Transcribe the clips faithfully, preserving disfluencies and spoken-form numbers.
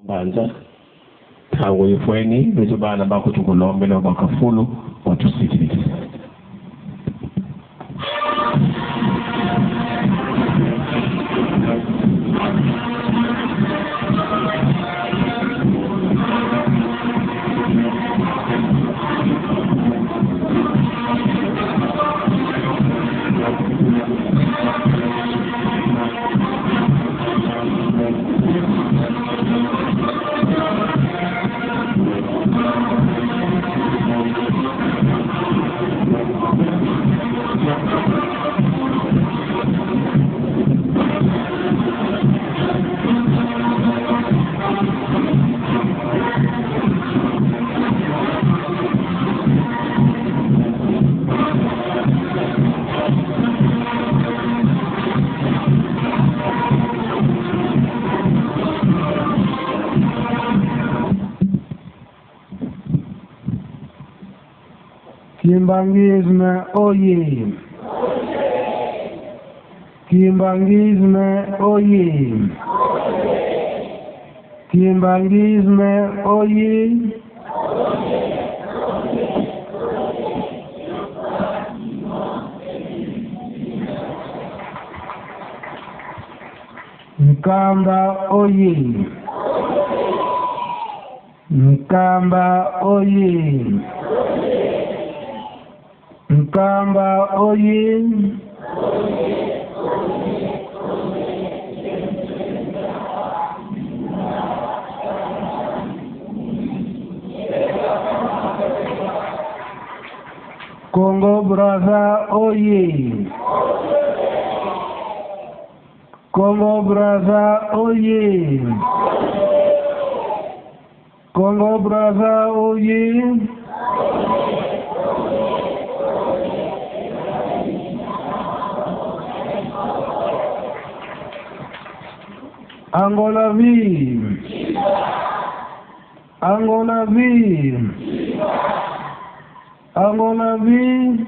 Mbanza, ntangu ifweni, beto bana bakutukulombele bakafulu, watusikiliki. Kimbanguisme oye! Kimbanguisme oye! Kimbanguisme oye! Nkamba oye! Nkamba oye! Nkamba oye! Congo Brazza oye! Congo Brazza oye! Congo Brazza oye! Angola viva! Angola viva! Angola viva!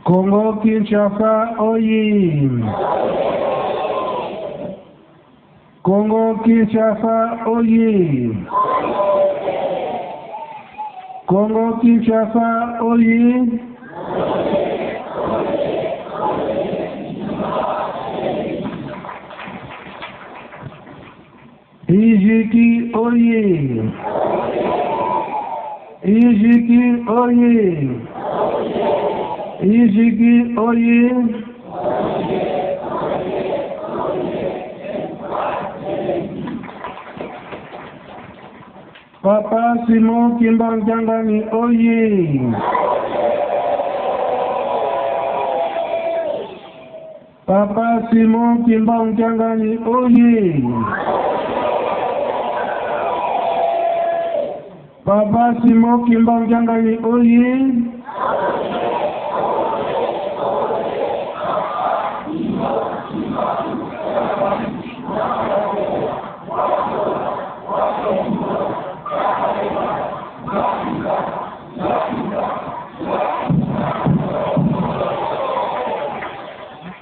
Congo Kinshasa oye! Congo Kinshasa oye! Congo Kinshasa oye! Iziki oye! Iziki oye! Iziki oye! Papa Simon Kimbangu Kiangani oye! Papa Simon Kimbangu Kiangani oye! Papa Simon Kimbangu Kiangani oye!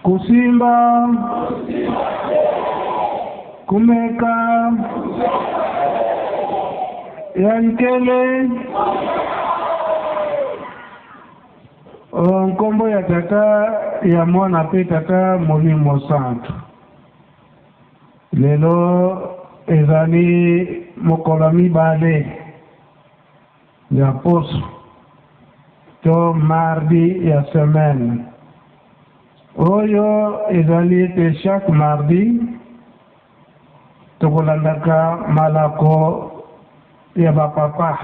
Kusimba, kumeka, ya nkele. O nkombo ya Tata, ya Mwana mpe Tata Molimo Santu. Lelo ezali mokolo mibale ya poso, to mardi ya semaine. Oyo ezali ete chaque mardi, tokolandaka malako ya bapapa,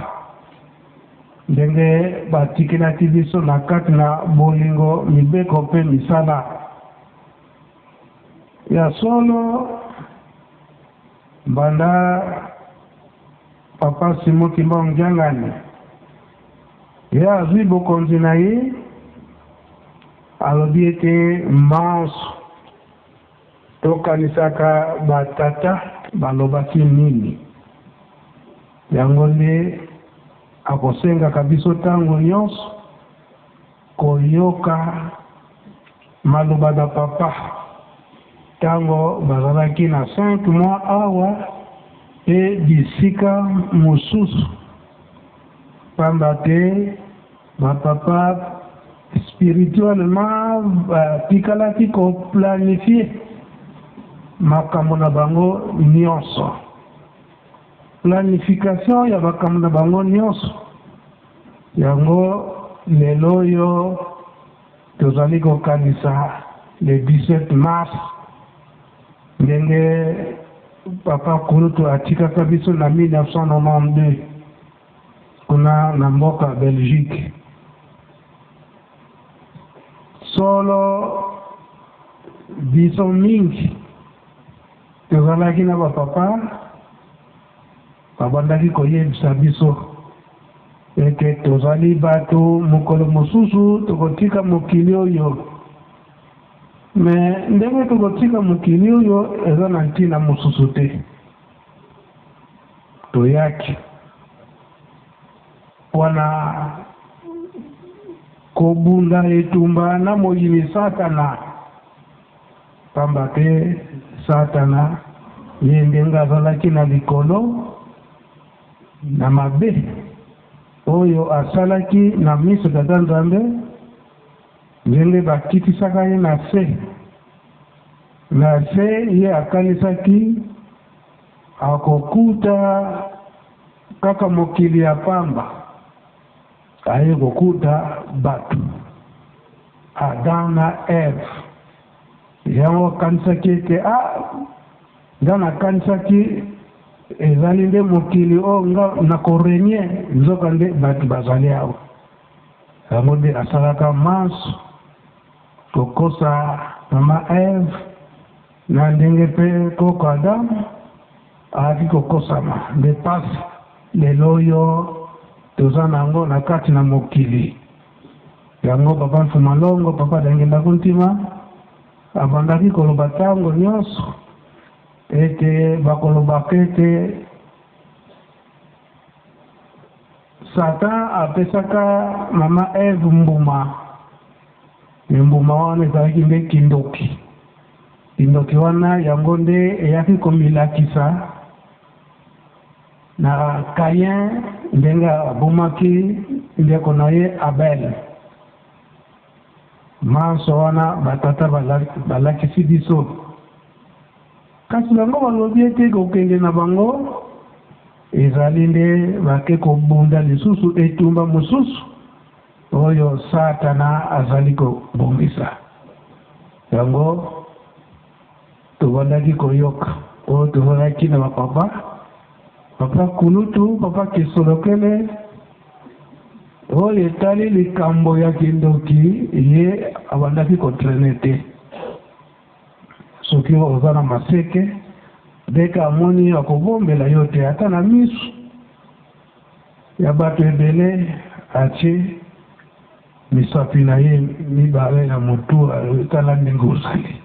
ndenge batikelaki biso na kati na bolingo, mibeko mpe misala. Ya solo, banda Papa Simon Kimbangu Kiangani, ye azwi bokonzi na ye, alobi ete manso tokanisaka batata balobaki nini. Yango nde akosengaka biso ntango nyonso koyoka maloba na papa. Ntango bazalaki na cinq mois awa, mpe bisika mosusu. Pamba te ba papa spirituellement batikalaki ko planifier makambo na bango nyonso. Planification ya makambo na bango nyonso. Yango lelo oyo tozali kokanisa le dix-sept mars, ndenge papa kulutu atikaka biso na mille neuf cent nonante-deux, kuna na mboka Belgique. Solo, biso mingi tozalaki na ba papa, babandaki koyebisa biso ete tozali bato, mokolo mosusu tokotika mokili oyo. Mais ndenge tokotika mokili oyo, eza na ntina mosusu te. Toyaki wana kobunda etumba na moyini Satana. Pamba te Satana, ye ndenge azalaki na likolo, na mabe oyo asalaki na miso Tata Nzambe, ndenge bakitisaka ye na se. Na se, ye akanisaki akokuta kaka mokili ya pamba. Aye kokuta bato, Adam na Eve. Yango akanisaki ete, ah, nga nakanisaki ezali nde mokili oyo nga nako régner, nzokande bato bazali awa. Yango nde asalaka manso kokosa mama Eve, na ndenge mpe koko Adam ayaki kokosama. Nde mpasi lelo oyo toza na yango na kati na mokili. Yango papa Mfumalongo, papa Dangi Ndaku Ntima, abandaki koloba ntango nyonso ete bakolobaka ete Satan apesaka mama Eve mbuma. Mbuma wana ezalaki nde kindoki. Kindoki wana, yango nde eyaki komilakisa na Caïn, ndenge abomaki ndeko na ye Abel. Manso wana batata bala-, balakisi biso. Kasi bango balobi ete kokende na bango ezali nde bake kobunda lisusu etumba mosusu oyo Satana azali kobongisa. Yango tobandaki koyoka, oyo tozalaki na bapapa, papa kulutu, papa kisolokele, oyo etali likambo ya kindoki, ye abandaki kotraîner te. Soki oza na maseke, dès que amoni, akobombela yo te, ata na miso ya bato ebele, atie misapi na ye mibale na motu, tala ndenge ozali.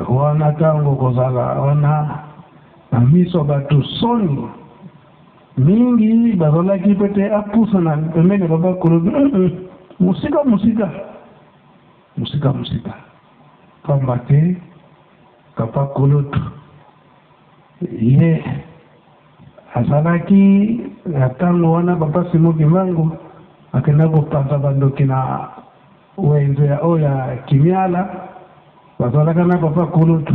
Wana ntango kozala wana na miso ya bato soni, mingi bazalaki mpe te apusana pembeni ya papa kulutu, mm, mm, mosika, mosika. Mosika, mosika. Pamba te papa kulutu, ye azalaki, na ntango wana papa Simon Kimbangu akenda kopanza bandoki na wenze ya, oyo ya Kimiala, bazalaka na papa kulutu.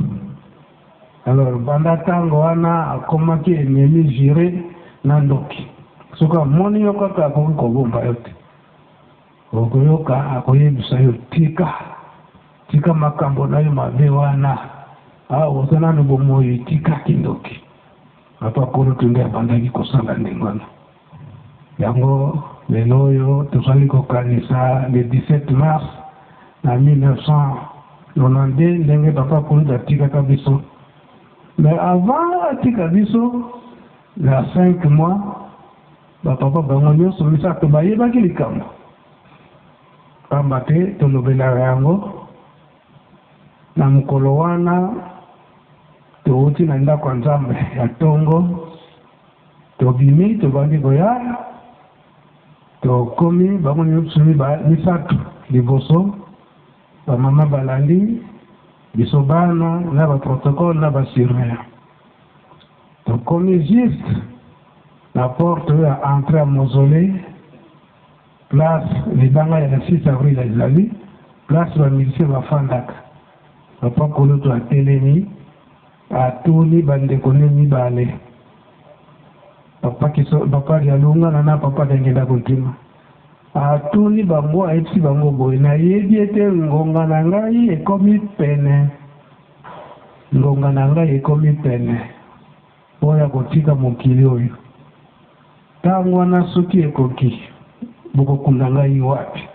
Alors, banda ntango wana akomaki ennemi juré na ndoki. Soki amoni yo kaka, akoki kobomba yo te. Okoyoka, akoyebisa yo: tika, tika makambo na yo mabe wana. Ah, oza nanu bomoi, tika kindoki. Papa kulutu nde abandaki kosala ndenge wana. Yango lelo oyo tozali kokanisa le dix-sept mars na mille neuf cent nonante-deux, ndenge papa kulutu atikaka biso. Mais avant atika biso, na cinq mois, bapapa bango nyonso misato bayebaki likambo. Pamba te tolobelaka yango, na mokolo wana, touti na ndako ya Nzambe ya ntongo, tobimi, tobandi koya, Tokomi, bango nyonso miba-, misato, liboso, bamama balandi, biso bana, na ba protocole, na ba surveillant. Tokomi juste na porte ya entrée ya mausolée, place libanga ya le six avril ezali, place ba musiciens bafandaka. Papa Kulutu atelemi, atuni bandeko ne mibale. Papa Kiso-, Papa Dialungana na Papa Diangienda Kuntima. Atuni bango, ayebisi bango boye: Nayebi ete ngonga na ngai ekomi pene. Ngonga na ngai ekomi pene. Mpo ya kotika mokili oyo. Ntango wana soki ekoki, bokokunda ngai wapi?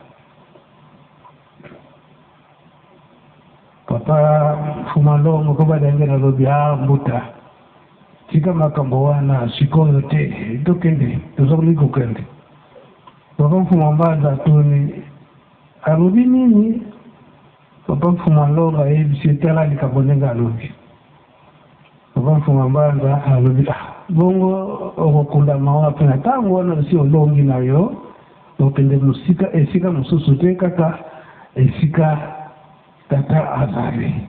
Papa Mfumu Longo, Papa Diangienda alobi: Ah, mbuta, tika makambo wana, sikoyo te, tokende, tozolaki kokende. Papa Mfumu Mbanza atuni, alobi nini? Papa Mfumu Longo ayebisi, tala likambo ndenge alobi. Papa Mfumu Mbanza alobi: Ah, bongo okokundama wapi? Na ntango wana si olongi na yo, okende mosika, esika mosusu te, kaka esika tata azali.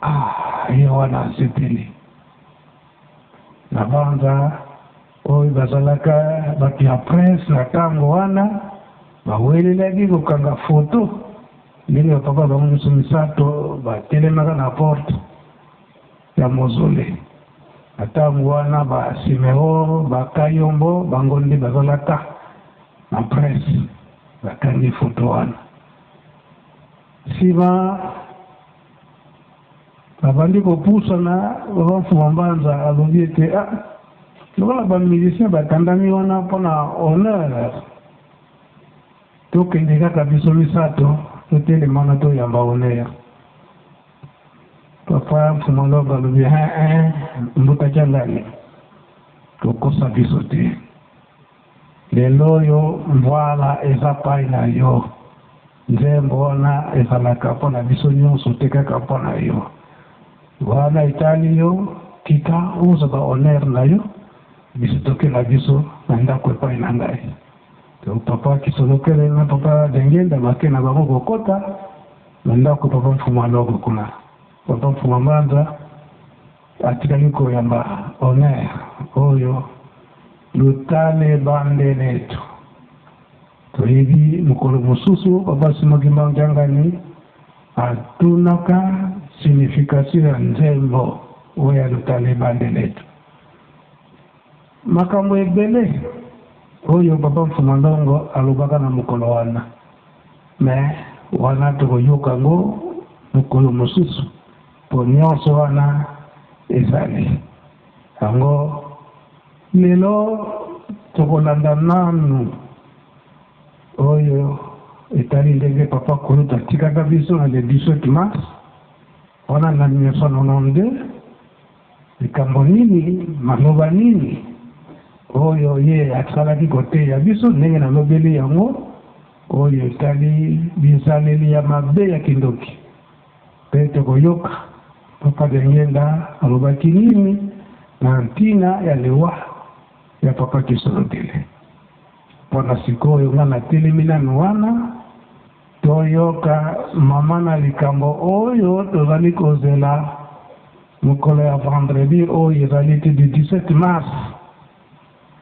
Ah, ye wana asepeli. Nabanza oyo bazalaka bato ya presse na ntango wana, bawelelaki kokanga foto, ndenge bapapa bango nyonso misato batelemaka na porte ya mausolée. Na ntango wana ba Siméon, ba Kayombo, bango nde bazalaka na presse, bakangi foto wana. Nsima, babandi kopusana, Papa Mfumu Mbanza alobi ete: Ah, lokola ba musiciens batandami wana mpo na honneur, tokende kaka biso misato, totelema wana toyamba honneur. Papa Mfumu Longo alobi: Eh, eh, Mbuta Kiangani, kokosa biso te. Lelo oyo, mvwala eza pai na yo. Nzembo wana ezalaka mpo na biso nyonso te, kaka mpo na yo. Wana etali yo, kita ozwa ba honneur na yo, biso tokela biso na ndako epai na ngai. To Papa Kisolokele na Papa Diangienda bake na bango kokota na ndako Papa Mfumu Longo kuna. Papa Mfumu Mbanza atikaki koyamba honneur oyo: Lutale bande letu. Toyebi mokolo mosusu, Papa Simon Kimbangu Kiangani atunaka signification ya nzembo oyo ya Lutale bande letu. Makambo ebele oyo Papa Mfumu Longo alobaka na mokolo wana. Mais wana tokoyoka yango mokolo mosusu, mpo nyonso wana ezali. Yango lelo tokolanda nanu oyo etali ndenge Papa Kulutu atikaka biso na le dix-sept mars, wana na mille neuf cent nonante-deux, likambo nini, maloba nini oyo ye asalaki koteya biso, ndenge nalobeli yango, oyo etali bizaleli ya mabe ya kindoki. Mpe tokoyoka Papa Diangienda alobaki nini na ntina ya liwa ya Papa Kisolokele. Mpo na sikoyo, ngai natelemi nanu wana, toyoka mama na likambo oyo tozali kozela mokolo ya vendredi oyo ezali ti du dix-sept mars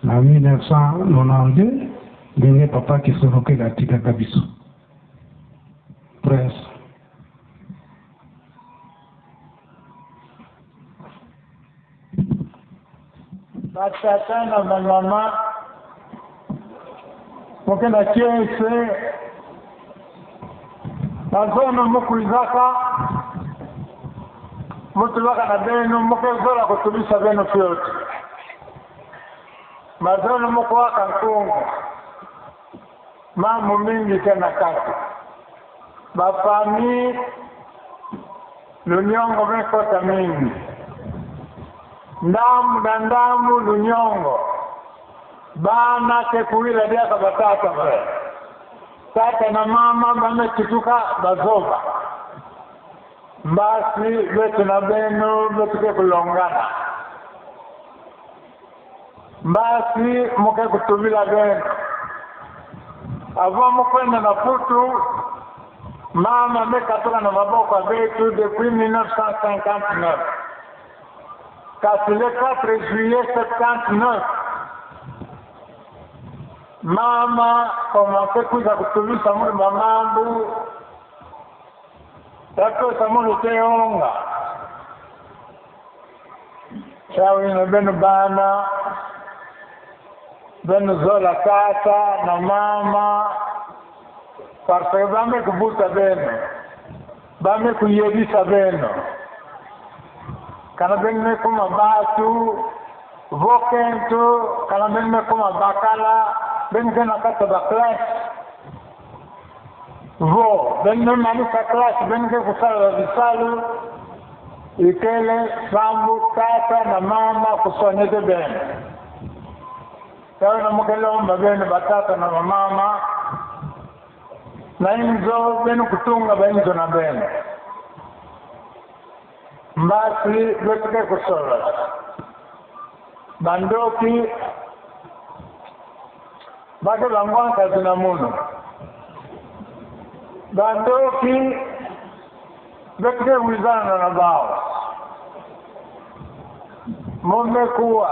na mille neuf cent nonante-deux, ndenge Papa Kisolokele atikaka biso. Presse. Batata na bamama, moke na kiese, na zona mokwizaka, motulaka na beno, moke zola kotubisa beno fioti. Mazono mokwaka nkunga. Mambu mingi ke na kati. Ba famille, lunyongo me kota mingi. Ndambu na ndambu lunyongo. Bana ke kuwila diaka batata be. Tata na mama ba me kituka bazoba. Mbasi, beto na beno, beto ke kulongana. Mbasi, moke kutubila beno. Avant mo kwenda na Putu, mama me katoka na maboko ya beto depuis mille neuf cent cinquante-neuf. Kasi le quatre juillet septante-neuf, mama commencé kwiza kutubisa mulu mamambu, yatwesa mulu te onga. Yawina beno bana, beno zola tata na mama, parce que ba me kubuta beno, ba me kuyebisa beno. Kana beno me kuma batu, vo kento, kana beno me kuma bakala, beno ke na kati ya ba classe. Vo beno me manisa classe, beno ke kusala bisalu, ikele sambu tata na mama kusoñeke beno. Yawina mo ke lomba beno batata na bamama, na inzo beno kutunga ba inzo na beno. Mbasi beto ke kusolola. Bandoki, ba ke bangwankazi na munu. Bandoki, beto ke wizana na bawu. Mo me kuwa,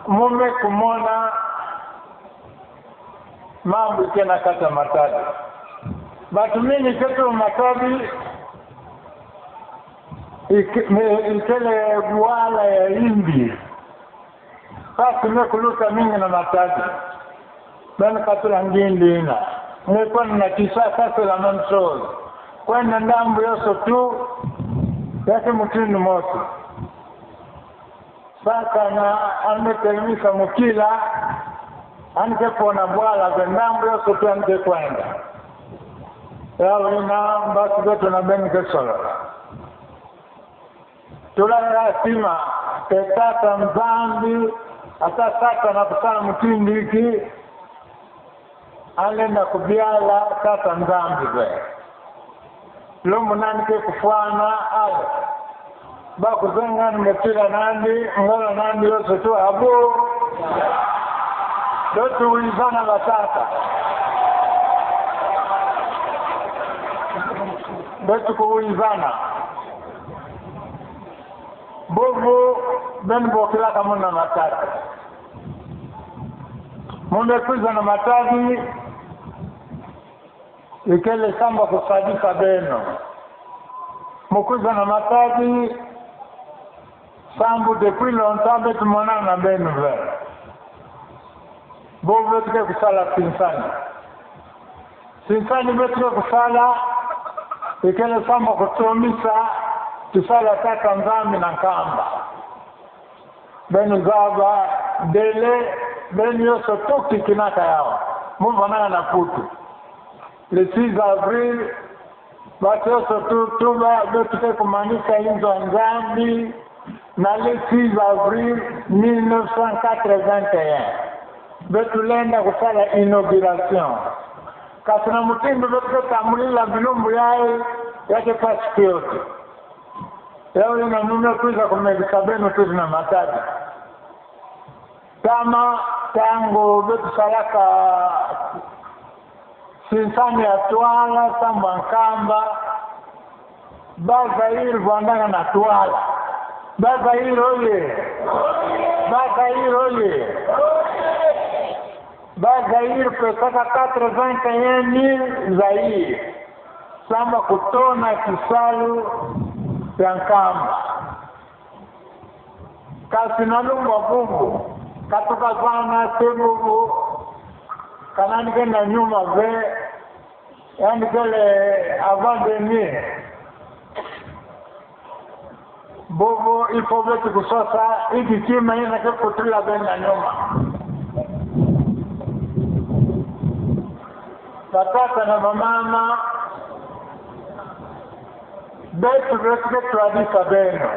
mo me kumona mambu ke na kati ya matadi. Batu mingi kwetu matadi, ike-, me-, ikele bwala ya imbi. Kasi me kuluta mingi na matadi. Beno katula ngindi ina. Nge kwenda na Kisasa, c'est la même chose. Kwenda ndambu yoso tu, ya ke mutindu mosi. Saka na ani me telemisa mukila, ani ke pona bwala, bwe ndambu yoso tu ani ke kwenda. Yawina mbasi beto na beno ke solola. Tula na sima, ke Tata Nzambi, ata Satana kusala mutindu iki, ani lenda kubiala Tata Nzambi bwe. Lumbu nani ke kufwana ale. Ba kuzenga ni mepila nandi, ngola nandi yoso tu abu. Beto wizana batata. Beto kuwizana. Bobo, beno bokilaka munu na matadi. Mo me kwiza na matadi, ikele sambu kusadisa beno. Mo kwiza na matadi, sambu depuis longtemps beto monana na beno ve. Bobo beto ke kusala sinsani. Sinsani beto ke kusala, ikele sambu kutomisa, tusala Tata Nzambi na Nkamba. Beno zaba, délai, beno yoso tu kikinaka yawa. Mo vananga na Putu. Le six avril, bati yoso tu, tuba, beto ke kumanisa inzo ya Nzambi, na le six avril mille neuf cent quatre-vingt-un. Beto lenda kusala inauguration. Kasi na mutindu beto ke tambulila bilumbu yayi, ya ke pasi kioti. Yawina mo me kwiza kumekisa beno tiri na matadi. Tama, ntangu beto salaka sinsani ya twala, sambu ya Nkamba, Bazaire vandanga na twala. Bazaire oye! Bazaire oye! Bazaire pesaka quatre-vingt-un mille Zaïre. Sambu kutona kisalu ya Nkamba. Kasi na lumbu bubu, katuka vana se bubu, ka nani ke na nyuma ve, yani kele avant-dernier. Bubu, il faut beto kusosa, i kikima ina ke kutula bena nyuma. Batata na bamama, beto, beto ke twadisa beno.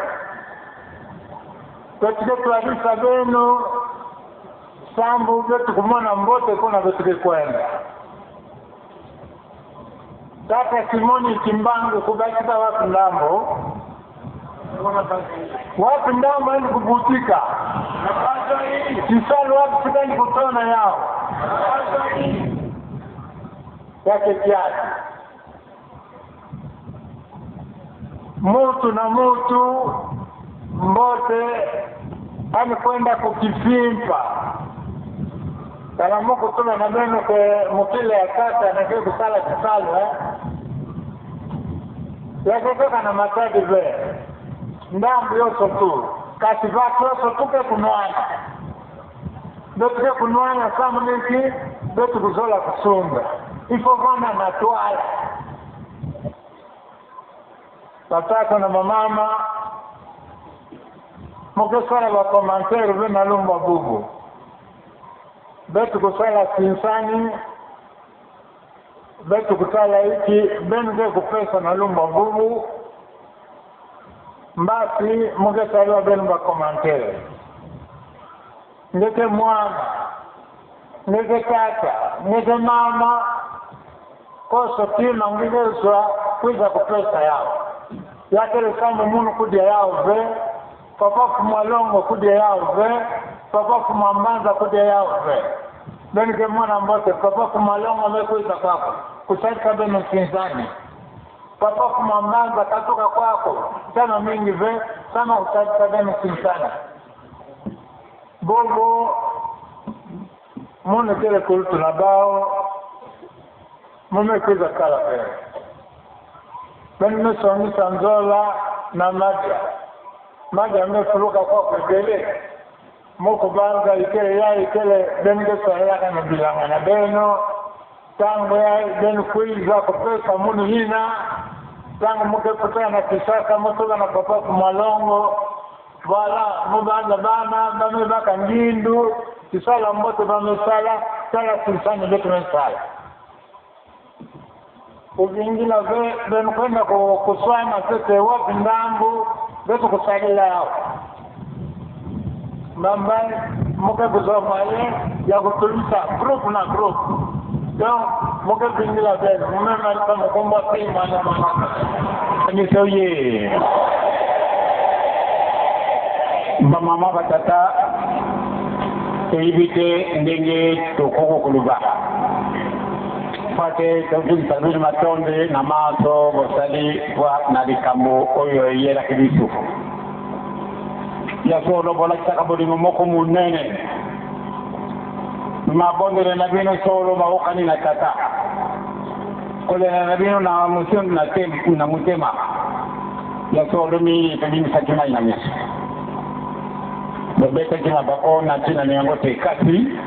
Beto ke twadisa beno, sambu beto kumona mbote kuna beto ke kwenda. Tata Simoni Kimbangu, kubakisa wapi ndambu? Wapi ndambu yandi kubutika? Kisalu wapi tika yandi kutona yawu? Yake kiasi. Mutu na mutu mbote, ani kwenda kukifimpa. Kana mo kutula na beno ke mukile ya kata na ke kusala kisalu, eh? Yake kaka na matadi ve. Ndambu yoso tu. Kasi va yoso tu ke kunwana. Beto ke kunwana samu niki, beto kuzola kusunga. Ifo vana na twala. Batata na bamama, mo ke sala ba commentaire ve na lumbu a bubu. Beto kusala sinsani, beto kutala iki, beno ke kupesa na lumbu a bubu, mbasi mo ke sala beno ba commentaire. Nge ke mwana, nge ke tata, nge ke mama, koso tima nge ke zwa, kwiza kupesa yawe. Yakele samu munu kudia yawe ve, papa Fumu a Longo kudia yawe ve, papa Fumu a Mbanza kudia yawe ve. Beno ke mwana mbote, papa Fumu a Longo me kwiza kwako, kusadisa beno sinsani. Papa Fumu a Mbanza katuka kwako, tama mingi ve, samu kusadisa beno sinsani. Bobo, munu kele kultura bao, mo me kwiza kala ve. Beno me songisa nzola na madia. Madia me fuluka kwako dele. Mo kubanza ikele ya ikele, beno ke sala kana bilanga na beno. Ntangu ya beno kwiza kupesa munu hina. Ntangu mo ke kutana kisasa mo tula na papa Fumu a Longo. Voilà, mo banza bana, ba me baka ngindu, kisala mbote ba me sala, sala sinsani beto me sala. Kuvingila ve, beno kwenda ku, kuswana tete wapi ndambu, beto kusadila yawe. Mbamba, mo ke kuzwa mwaye, ya kutulisa, group na group. Donc, mo ke vingila ve, mo me mali kama kumba si mwana mwana. Miso ye. Bamama batata, toyibite ndenge tokoko kuluba. Pate tokini saluni matondo na maso bosali bwa na likambo oyo eyelaki biso. Ya solo bolakisaka bolingo moko monene. Mabondele na bino solo maokani na tata. Kolela na bino na mosi na tem-, na motema. Ya solo mi, tobimisaki mai na miso. Bobetaki maboko na ntina na yango te, kasi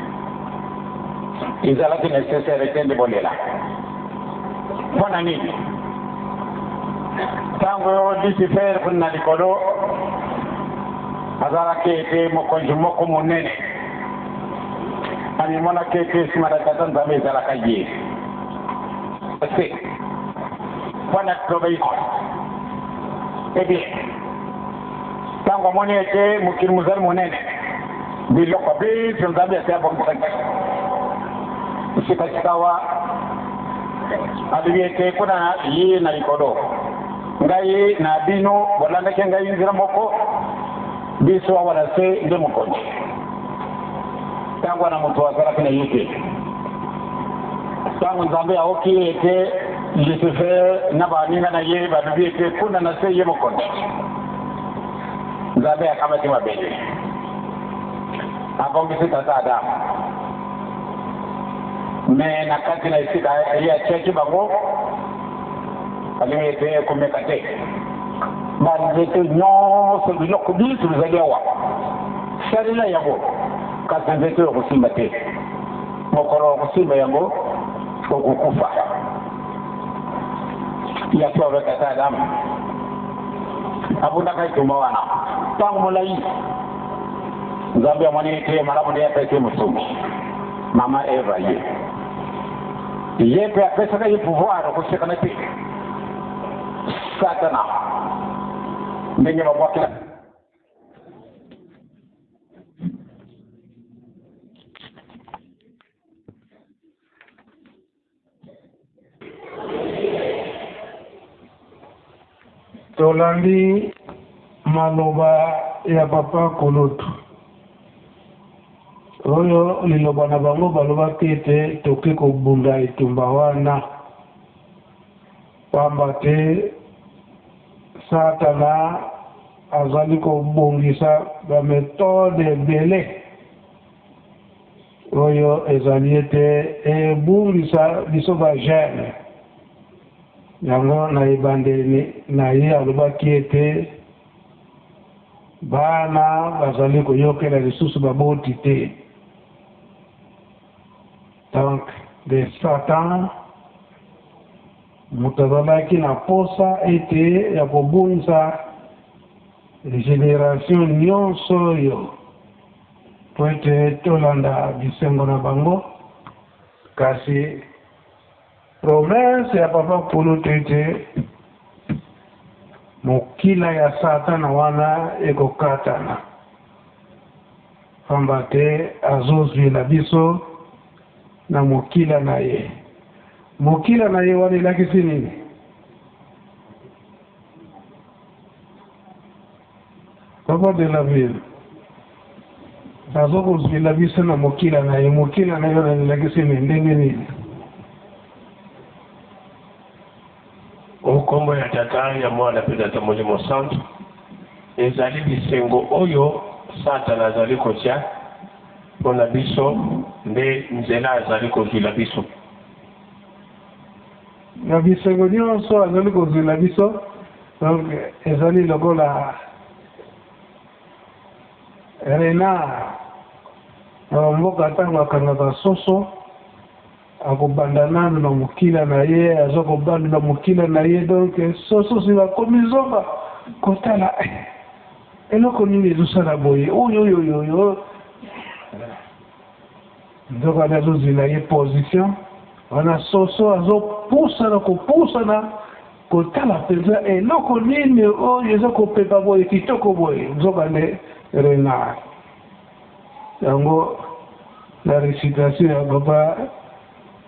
ezalaki nécessaire te nde bolela. Mpo na nini? Ntango Lucifer kuna na likolo azalaki ete mokonzi moko monene, amimonaki ete nsima na Tata Nzambe ezalaka ye. Ese. Mpo na toloba iko. Eh bien, ntango amoni ete mokili mozali monene, biloko binso Nzambe esi abongisaki. Sika sikawa, alobi ete kuna ye na likolo, ngai na bino bolandaki ngai nzila moko, biso awa na se nde mokonzi. Ntango wana moto azalaki na ye te. Ntango Nzambe aoki ete Lucifer na baninga na ye balobi ete kuna na se ye mokonzi, Nzambe akamati mabele. Abongisi tata Adam. Mais na kati na esika ye atiaki bango, alingi ete ekomeka te. Banzete nyonso, biloko binso bizali awa, sarila yango, kasi nzete oyo okosimba te. Mokolo okosimba yango, okokufa. Ya solo tata Adam abundaka etumba wana ntango molayi. Nzambe amoni ete malamu nde apesi ye mosuni. Mama Eva ye. Ye mpe apesaka ye pouvoir, kosekana te. Satana. Ndenge babwakela. Tolandi maloba ya papa kulutu. Oyo liloba na bango balobaki ete toke kobunda etumba wana. Pamba te Satana azali kobongisa ba méthode ebele. Oyo ezali ete ebungisa biso ba jeunes. Yango na ebandeli na ye alobaki ete bana bazali koyokela lisusu baboti te. Donc, de Satan, moto azalaki na posa ete ya kobungisa génération nyonso oyo, po ete tolanda bisengo na bango, kasi promesse ya Papa Kulutu ete mokila ya Satana wana ekokatana. Pamba te azozwila biso na mokila na ye. Mokila na ye wana elakisi nini? Papa de la Ville, azokozwila biso na mokila na ye, mokila na ye wana elakisi nini, ndenge nini? O nkombo ya Tata, ya Mwana, mpe Tata Molimo Santu, ezali bisengo oyo Satana azali kotia mpo na biso, nde nzela azali kozwila biso. Na bisengo nyonso azali kozwila biso, donc, ezali lokola renard na mboka, ntango akangaka soso, akobanda nanu na mokila na ye, azo kobanda na mokila na ye, donc, soso si bakomi zoba, kotala, eh, eloko nini ezosala boye, oyo, oyo, oyo, oyo. Nzokande azozwila ye position, wana soso azopusana, kopusana, kotala mpenza eloko nini oyo ezokopepa boye, kitoko boye, nzokande renard. Yango na récitation ya Papa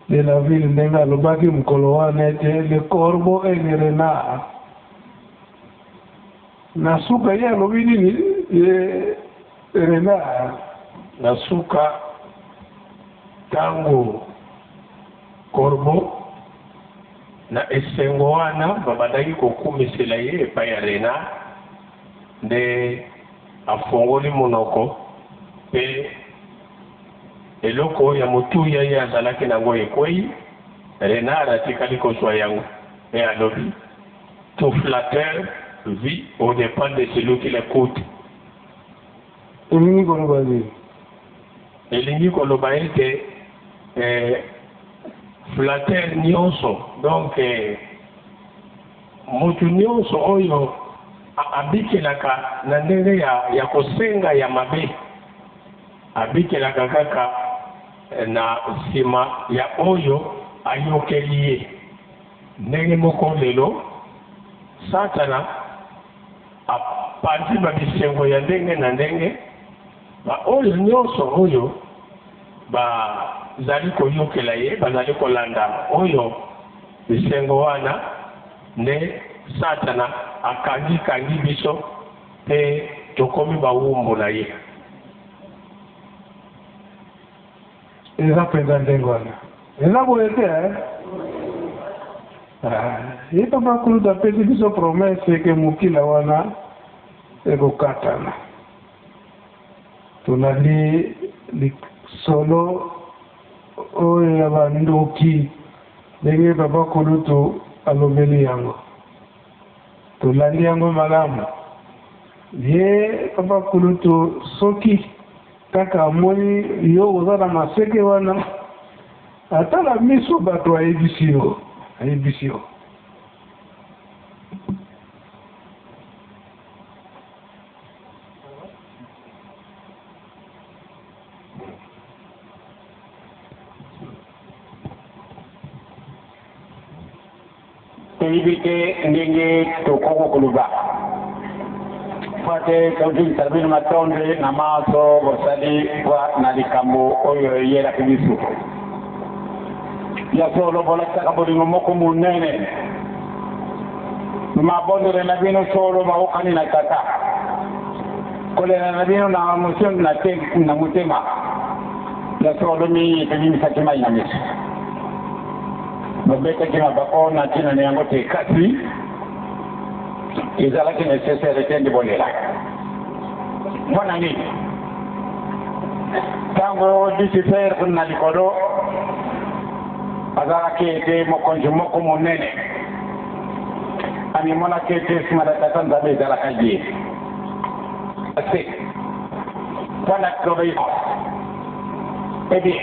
de la Ville, ndenge alobaki mokolo wana ete le corbeau et le renard. Na suka ye alobi nini? Ye renard. Na suka, ntango corbeau na esengo wana babandaki kokumisela ye epai ya renard, nde afongoli monoko, mpe eloko ya motuya ye azalaki na yango ekwei, renard atikali kozwa yango, mpe alobi: Tout flatteur vit aux dépens de celui qui l'écoute. Elingi koloba nini? Elingi koloba ete, eh, flatteur nyonso, donc, eh, moto nyonso oyo a-, abikelaka na ndenge ya, ya kosenga ya mabe, abikelaka kaka, eh, na nsima ya oyo ayokeli ye. Ndenge moko lelo, Satana apanzi babisengo ya ndenge na ndenge, baoyo nyonso oyo bazali koyokela ye, bazali kolanda oyo bisengo wana, nde Satana akangi-kangi biso, mpe tokomi bawumbu na ye. Eza mpenza ndenge wana. Eza boye te, eh? Ah, ye Papa Kulutu apesi biso promesse que mokila wana ekokatana. Tolandi lisolo oyo ya bandoki, ndenge Papa Kulutu alobeli yango. Tolandi yango malamu. Ye Papa Kulutu, soki kaka amoni yo oza na maseke wana, atala miso, bato ayebisi yo, ayebisi yo. Toyebi te ndenge tokoki koloba. Mpo ete tolingi tala bino matondo na manso bosali mpo na likambo oyo eyelaki biso. Ya solo, bolakisaka bolingo moko monene. Mabondeli na bino solo maokani na Tata. Kolela na bino na mosi na te-, na motema. Ya solo mi, te mi misaki mai na misu. Mabete ki mabako na tina ni yango te kasi. Ezalaki nécessaire te ndi bolela. Mona ni. Ntangu Lucifer kuna likolo, azalaki ete mokonzi moko monene. Ami monaki ete sima na Tata Nzambe ezalaka ye. Ase. Kuna kobe iko. Eh bien.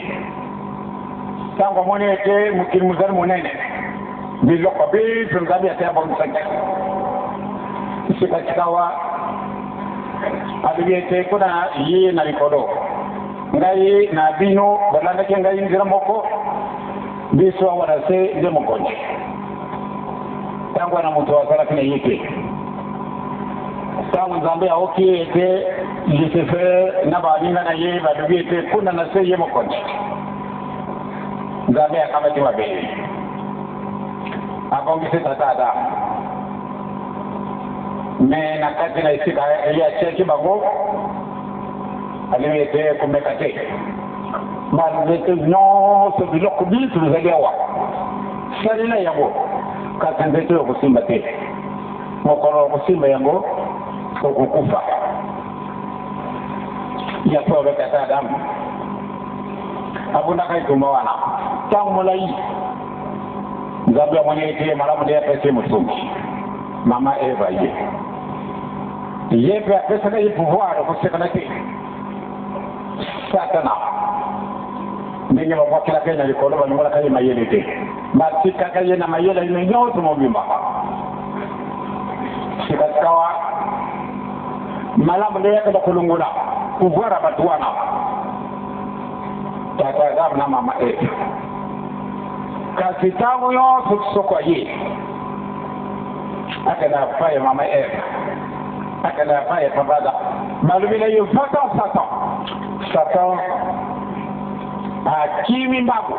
Ntangu amoni ete mokili mozali monene, biloko biso Nzambe ate abongisaki. Sika sikawa, alobi ete kuna ye na likolo, ngai na bino, bolandaki ngai nzila moko, biso awa na se nde mokonzi. Ntangu wana moto azalaki na ye te. Ntangu Nzambe aoki ete Lucifer na baninga na ye balobi ete kuna na se ye mokonzi, Nzambe akamati mabe. Abongisi tata Adam. Mais na kati na esika ye atiaki bango, alobi ete komeka te. Banzete nyonso, biloko binso bizali awa, sarila yango. Kasi nzete oyo okosimba te. Mokolo okosimba yango, okokufa. Ya solo tata Adam abundaka etumba wana ntangu molayi. Nzambe amoni ete malamu nde apesi ye mosungi. Mama Eva ye. Ye mpe apesaka ye pouvoir, kosekana te. Satana. Ndenge babwakilaka ye na likolo, balongolaka ye mayele te. Batikaka ye na mayele yina nyonso mobimba. Sika sikawa, malamu nde ya kenda kolongola pouvoir ya bato wana. Tata Adam na mama Eva. Kasi ntangu nyonso soko aye, akenda epai ya mama Eva, akenda epai ya papa Adam. Balobi na ye: Va-t'en, Satan. Satan akimi mbangu,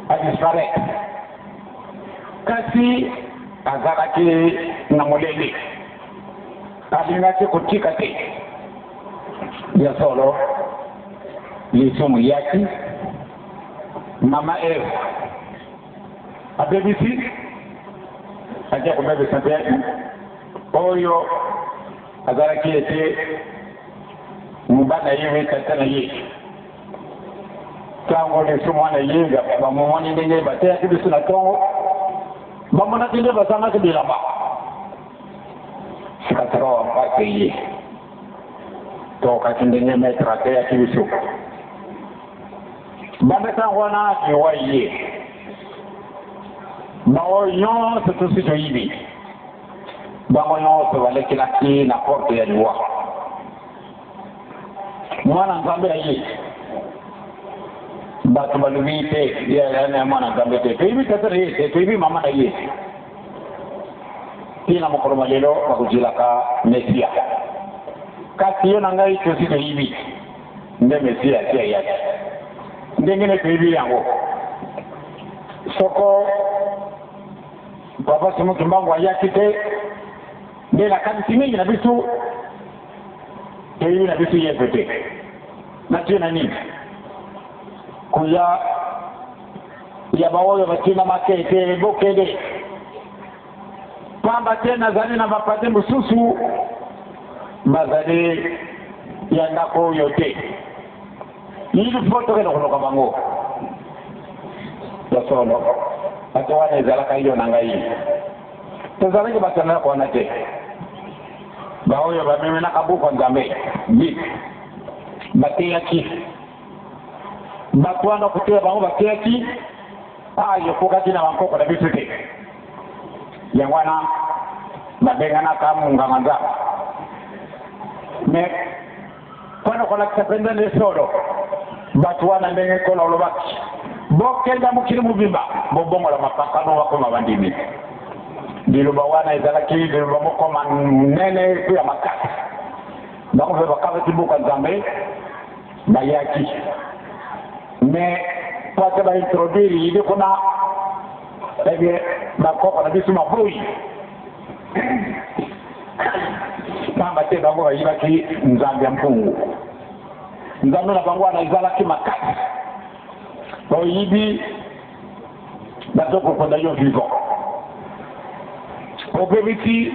a disparaître. Kasi azalaki na molende, alingaki kotika te. Ya solo, lisumu eyaki. Mama Eva abebisi, atie kobebisa mpe oyo azalaki ete mobali na ye mpe tata na ye. Ntangu lisumu wana eyinda, bamomoni ndenge bateyaki bisu na ntongo, bamonaki nde bazangaki bilamba. Sika sikawa mpasi eye. Tokaki ndenge maître ateyaki bisu. Banda ntangu wana liwa eye. Baoyo nyonso tosi toyibi, bango nyonso balekelaki na porte ya liwa. Mwana Nzambe aye. Bato balobi te, ya, ya, ya mwana Nzambe te. Toyebi tata na ye te, toyebi mama na ye te. Tii na mokolo ma lelo, bakozilaka Mesia. Kasi yo na ngai tosi toyebi nde Mesia ati ayaki. Ndenge nini toyebi yango? Soko Papa Simon Kimbangu ayaki te, nde na kanisi mingi na biso, toyebi na biso ye mpe te. Na tina nini? Koya ya baoyo batinamaki ete bokende. Pamba te nazali na bampate mosusu bazali ya ndako oyo te. Il faut tokende koluka bango. Ya solo, bato wana ezalaka yo na ngai. Tozalaki bato ya ndako wana te. Baoyo bamemenaka buku ya Nzambe, Bible, bateyaki. Bato wana koteya bango bateyaki, ah, ekokaki na bankoko na biso te. Yango wana babenganaka monganga-Nzambe. Mais, mpo na kolakisa mpenza nde solo, bato wana ndenge Nkolo alobaki: bokenda mokili mobimba, bobongola mapakano bakoma bandimi. Liloba wana ezalaki liloba moko monene mpe ya makasi. Bango mpe bakabaki buku ya Nzambe, bayaki. Mais, mpo ete ba introduire idée kuna, eh bien, bankoko na biso baboyi. Pamba te bango bayibaki Nzambi ya Mpungu. Nzambe na bangwana ezalaki makasi. Oyibi, bato ko kunda yo vivant. Obebisi,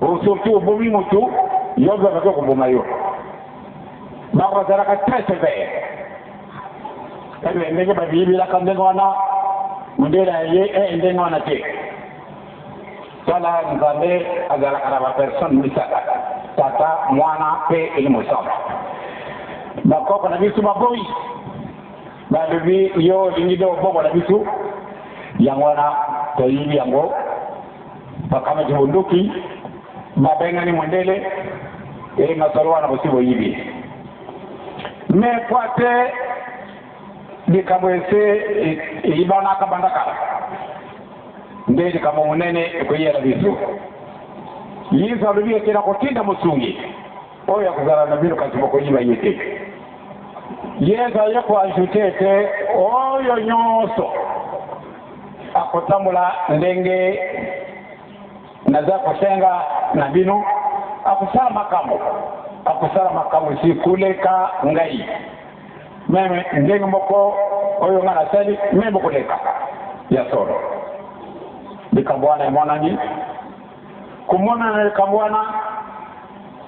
o surtout obomi moto, yo vivant bato ko boma yo. Bako bazalaka très sévère. Ebe, ndenge bayibilaka ndenge wana, mundele aye, eh, ndenge wana te. Tala Nzambe azalaka na ba personnes misato. Tata, Mwana, mpe Elimo Santu. Bankoko na biso baboyi. Balobi yo olingi nde oboko na biso. Yango wana toyibi yango. Bakama kibunduki. Babengani mundele. E masolo wana bosi boyibi. Mais kwa te, likambo ese, e, eyibanaka banda kala. Nde likambo monene ekoyela biso. Yezu alobi ete nakotinda mosungi. Oyo akozala na bino kasi bokoyiba ye te. Yezu aye ko ajouter ete oyo nyonso akotambola ndenge naza kosenga na bino, akosala makambo. Akosala makambo esi koleka ngai. Meme ndenge moko oyo ngai nasali, meme bokoleka. Ya solo. Likambo wana emonani. Komonana likambo wana.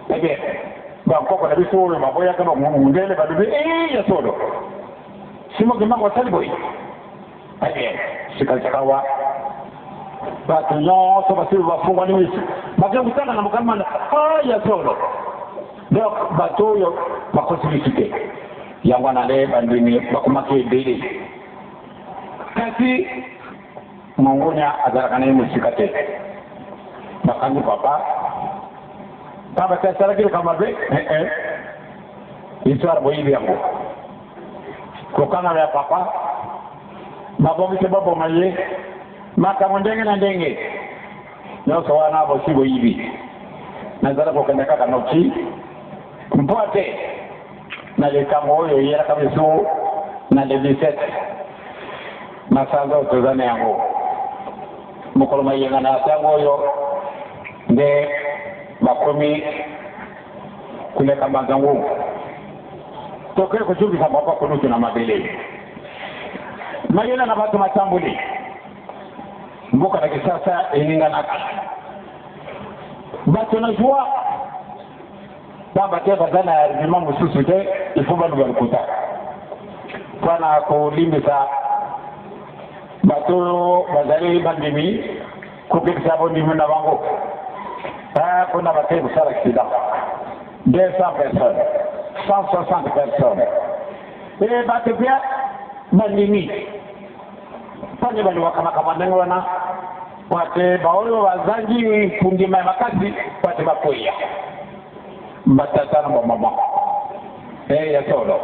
Ebe, bankoko na biso oyo baboyaka bamundele balobi, eh, ya solo. Simon Kimbangu asali boye. Ebe, sika sikawa. Bato nyonso basi bafungwani miso. Bake kotanga na mokano mana, ah, ya solo. Donc, bato oyo bakosi biso te. Yango wana nde bandimi bakomaki ebele. Kasi, Mongunia azalaka na ye mosika te. Bakangi papa. Papa te asalaki likambo mabe, eh, eh. Histoire boyibi yango. Kokangama ya papa. Babongisi baboma ye. Makambo ndenge na ndenge. Nyonso wana bosi boyibi. Nazali kokende kaka noki. Mpo ete na likambo oyo eyelaka biso na le dix-sept masanza oyo toza na yango. Mokolo mayengana ntango oyo nde bakomi koleka Mbanza-Ngungu. Toke koyokisa papa kulutu na mabele. Mayela na bato matamboli. Mboka na Kinshasa eninganaka. Bato na joie. Pamba te baza na argument mosusu te, il faut baluka lokuta. Mpo na kolimbisa bato oyo bazali bandimi, kokebisa bondimi na bango. Ah, kuna bakei kosala accident. Deux cents personnes, cent soixante personnes. E bato pia bandimi. Mpo na nini balukaka makambo ya ndenge wana? Mpo ete baoyo bazangi kondima ya makasi, mpo ete bakweya. Batata na bamama. Eh, ya solo.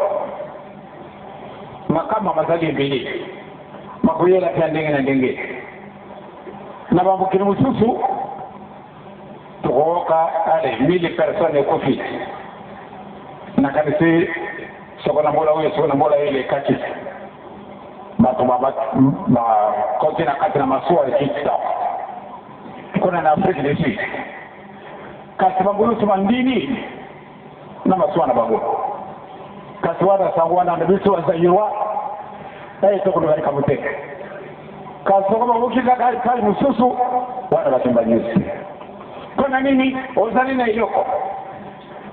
Makambo mazali ebele. Makoyela mpe ya ndenge na ndenge. Na bamokili mosusu, tokooka, allez, mille personnes ekufi. Nakanisi, soko na mbula oyo, soko na mbula oyo elekaki. Bato ba, ba, bakoti na kati na masuwa ya Kista. Kuna na Afrique du Sud. Kasi bangulusu bandimi na masuwa na bango. Kasi wana sango wana na biso ba Zaïrois, eh, tokoloba likambo te. Kasi soko babuki kaka hali mosusu, wana bato banyusi. Mpo na nini? Ozali na eloko.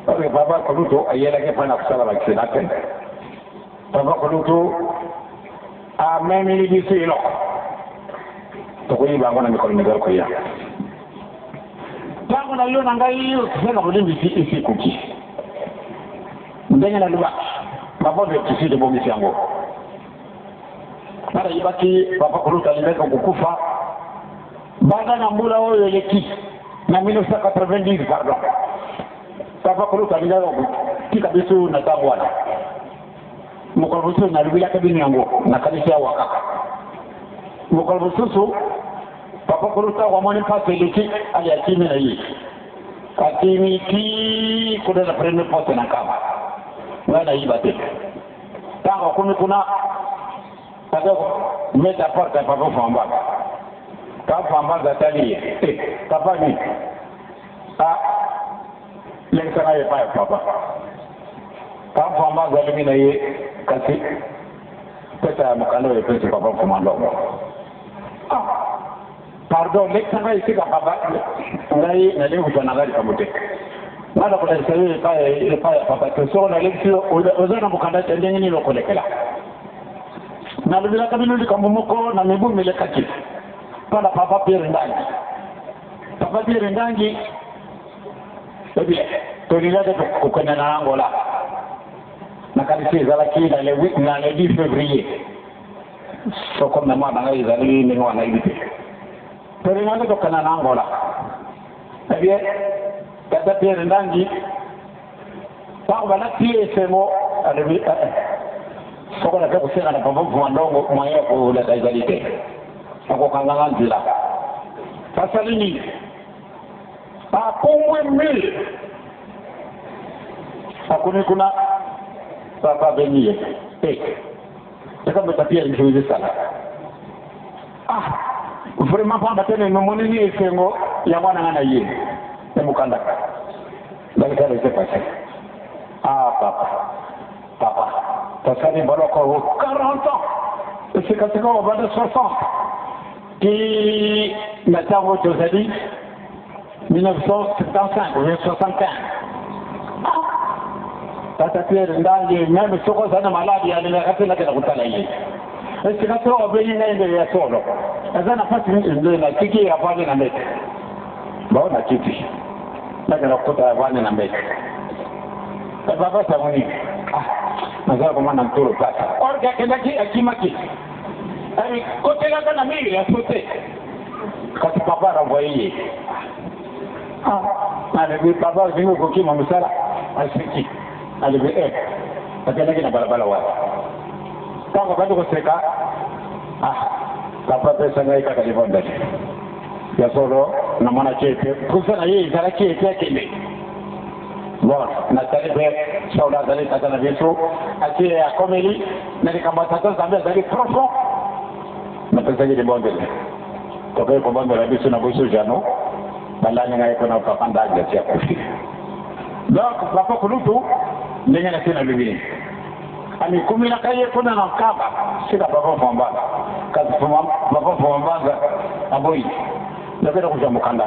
Oyo papa kulutu ayelaki mpo na kosala ba-accident te. Papa kulutu amemeli biso eloko. Tokoyeba yango na mikolo mizali koya. Ntango na yo na ngai, osenga bolimbisi esi ekoki. Ndenge nalobaki, mabondeli tosi tobongisi yango. Nayebaki papa kulutu alingaki kokufa banda na mbula oyo eleki, na mille neuf cent quatre-vingt-dix, pardon. Papa kulutu alingaki kotika biso na ntango wana. Mokolo mosusu nalobelaka bino yango, nakanisi awa kaka. Mokolo mosusu, papa kulutu ntango amoni mpasi eleki, allez akimi na ye. Akimi tii kuna na premier poste na Nkamba. Ngai nayeba te. Ntango akomi kuna, papa, meta porte ya papa Famba. Papa Famba atali ye. Eh, papa nini? Ah, lekisa ngai epai ya papa. Papa Mfuambanza alumi na ye, kasi pesa ya mukanda oyo epesi Papa Mfuamandongo. Ah, pardon, lekisa ngai sika papa. Ngai nalingi kutana ngai likambo te. Ngai nakolekisa yo epai, epai ya papa te. So nalekisi yo, oza, oza na mukanda te, ndenge nini okolekela. Nalobilaka bino likambo moko na mibu milekaki. Mpo na Papa Pierre Ndangi. Papa Pierre Ndangi, eh bien, tolingaki to-, kokende na Angola. Nakanisi ezalaki na le huit, na le dix février. Soko mémoire na ngai ezali ndenge wana, nayebi te. Tolingaki tokende na Angola. Eh bien, tata Pierre Ndangi, ntango balati ye esengo, alobi, eh, eh. Soko nake kosenga na Papa Mfuamandongo, moyen ya koleka ezali te. Akokangaka nzila. Asali nini? Apumbwe mille. Akumi kuna, papa abengi ye. Eh. Teka meta pia nchuizi sala. Ah, vraiment pamba tene no monini esengo ya mwana nga na ye. E mukanda. Ndali kala ese pasi. Ah, papa. Papa. Tasani boloko quarante ans. Ese kaseka obanda soixante. Ti na ntango tozali mille neuf cent septante-cinq ou bien soixante-quinze. Ah! Tata Pierre Ndangi, même soko aza na maladi, alingaka te nakenda kotala ye. Ese kasi obeni ngai nde ya solo. Aza na mpasi nde na tiki ye avandi na mbeto. Bon, nakiti. Nakenda kotala ye avandi na mbeto. E papa, samu nini? Ah, nazali komona ntulu pasa. Or que akendaki, akimaki. Alobi, kotelaka na mur, a sauter. Kasi papa a renvoyer ye. Ah, alobi, papa, olingi kokima mosala? Aseki. Alobi, eh. Akendaki na balabala wana. Ntango abandi koseka, ah, papa apesa ngai kaka libondeli. Ya solo, namonaki ye te, puissance na ye ezalaki ye te ya kende. Bon, natali mpe, solo azali tata na biso, atie akomeli, na likambo ya Tata Nzambe azali profond. Napesaki libondeli. Tokei kobondela biso na Boussou-Jeannot, balani ngai kuna Papa Ndangi ati akufi. Donc, Papa Kulutu, ndenge nasi nalobi. Amikuminaka ye kuna na Nkamba, sika Papa Mfuambanza. Kasi Mfuam-, Papa Mfuambanza aboyi. Nakenda kozwa mukanda.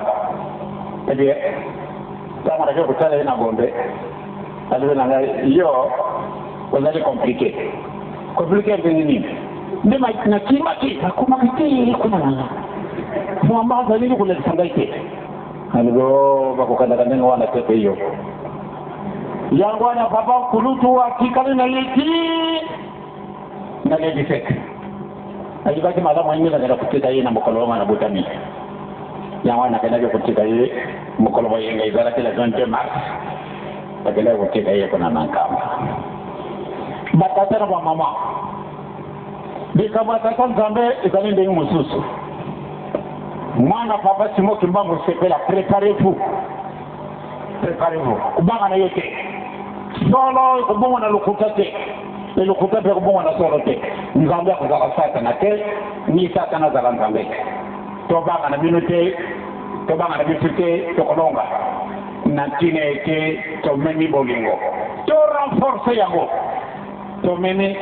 Eh bien, ntango nakei kotala ye na Gombe, alobi na ngai, yo, ozali compliqué. Compliqué ndenge nini? Nde ma-, nakimaki, nakomaki te kuna na nga. Mfuambanza alingi kolekisa ngai te. Alobi, oh, bakokendaka ndenge wana te mpe yo. Yango wana Papa Kulutu atikali na ye ti na le dix-sept. Ayebaki malamu nde nakenda kotika ye na mokolo wana nabotami. Yango wana nakendaki kotika ye, mokolo bwa yenga ezalaki le vingt-deux mars. Nakendaki kotika ye kuna na Nkamba. Batata na bamama, likambo ya Tata Nzambe ezali ndenge mosusu. Mwana Papa Simon Kimbangu Sepela, préparez-vous. Préparez-vous. Kobangana yo te. Solo ekobongwana lokuta te. E lokuta mpe ekobongwana solo te. Nzambe akozala Satana te, ni Satana azala Nzambe te. Tobangana bino te, tobangana biso te, tokolonga. Na ntina ete tomemi bolingo. To renforcer yango. Tomemi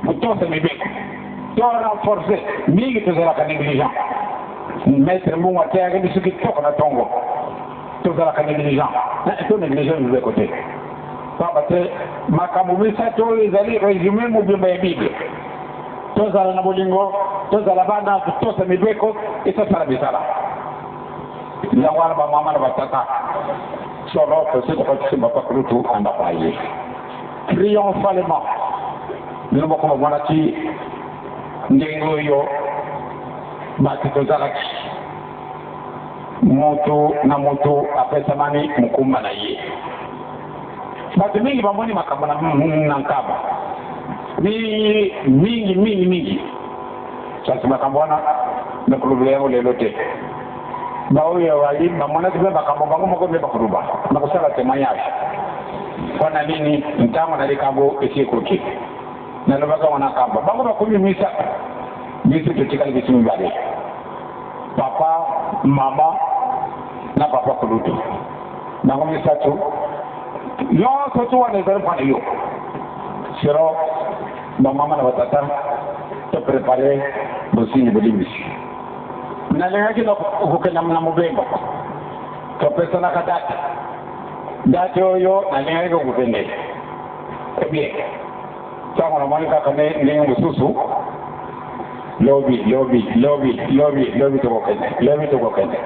Kotosa mibeko. To renforcer. Mingi tozalaka négligent. Maître Mbungu ateyaki biso kitoko na ntongo. Tozalaka négligent. Eh, to négliger mibeko te. Pamba te makambo misato oyo ezali résumé mobimba ya Bible. Tozala na bolingo, tozala bana kotosa mibeko, e tosala misala. Yango wana bamama na batata, solo tosi tokotisi Papa Kulutu na ndako na ye triomphalement. Bino moko bomonaki ndenge oyo bato tozalaki, moto na moto apesamani mokumba na ye. Bato mingi bamoni makambo na, na Nkamba. Mingi, mingi, mingi, mingi. Kasi makambo wana, nakolobela yango lelo te. Baoyo bali, bamonaki mpe makambo, bango moko nde bakoloba. Nakosala témoignage. Mpo na nini? Ntango na likambo esi ekoki. Nalobaka wana Nkamba. Bango bakomi misato. Biso totikali biso mibale. Papa, mama, na Papa Kulutu. Bango misato. Nyonso tu wana ezali mpo na yo. Tiro, bamama na batata, to préparer, bosini bolimbisi. Na lengaki no, ko kena muna mubembo. To pesa na ka date. Date oyo, na lengaki ko kene. Ebie. Tango na mani kaka ne, ne mususu. Lobi, lobi, lobi, lobi, lobi toko kene. Lobi toko kene.